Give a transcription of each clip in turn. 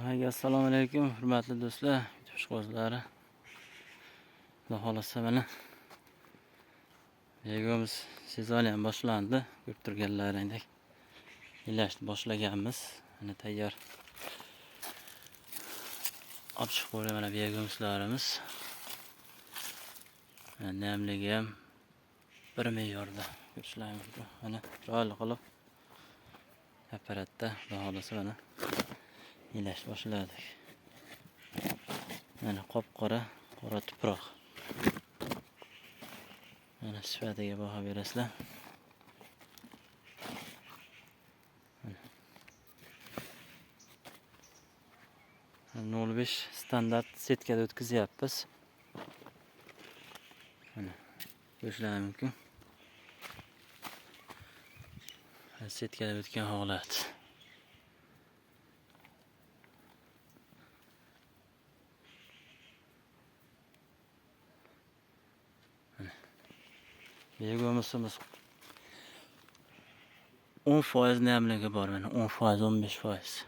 Hammaga assalomu alaykum, hurmatli do'stlar, YouTube ishqibozlari. Xudo xolasa mana beg'omiz sezoni ham boshlandi. Ko'rib turganlaringdek ilashni boshlaganmiz. Mana tayyor olib chiqib qo'ydi mana beg'omizlarimiz. Mana namligi ham bir me'yorda ko'rishlaring mumkin. Mana chiroyli qilib apparatda xudo xolasa mana ilash boshladik. Mana qop-qora, qora tuproq. Mana sifatiga baho berasizlar. Mana 0.5 standart setkada o'tkazyapmiz. Mana ko'rishlaring mumkin. Setkada o'tgan holat. Beg'omisimiz 10% namligi bor, mana 10%, 15%.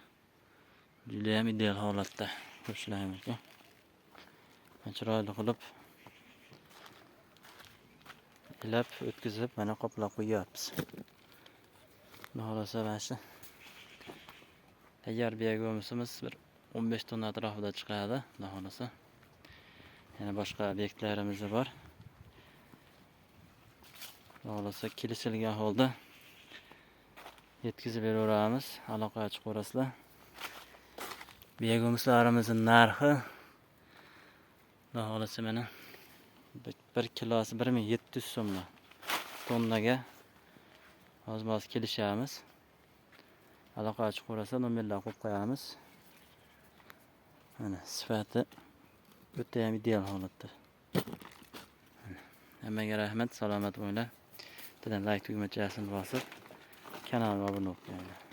Juda ham ideal holatda ko'rishlaring mumkin. Mana chiroyli qilib ilab o'tkazib mana qoplab qo'yapmiz. Xudo xolasa mana shu tayyor beg'omisimiz bir 15 tonna atrofida chiqadi, xudo xolasa. Yana boshqa obyektlarimiz bor. Xudo xolasa kelishilgan holda yetkazib beraveramiz. Aloqaga chiqaverasizlar. Beg'omislarimizning narxi xudo xolasa mana bir kilosi 1700 so'mdan tonnaga hozir kelishamiz. Aloqaga chiqaverasizlar, nomerlar qo'yib qo'yamiz. Mana sifati o'ta ham ideal holatda. Hammaga rahmat, salomat bo'linglar. Bittadan like tugmachasini bosib, kanalga obuna bo'lib qo'yinglar.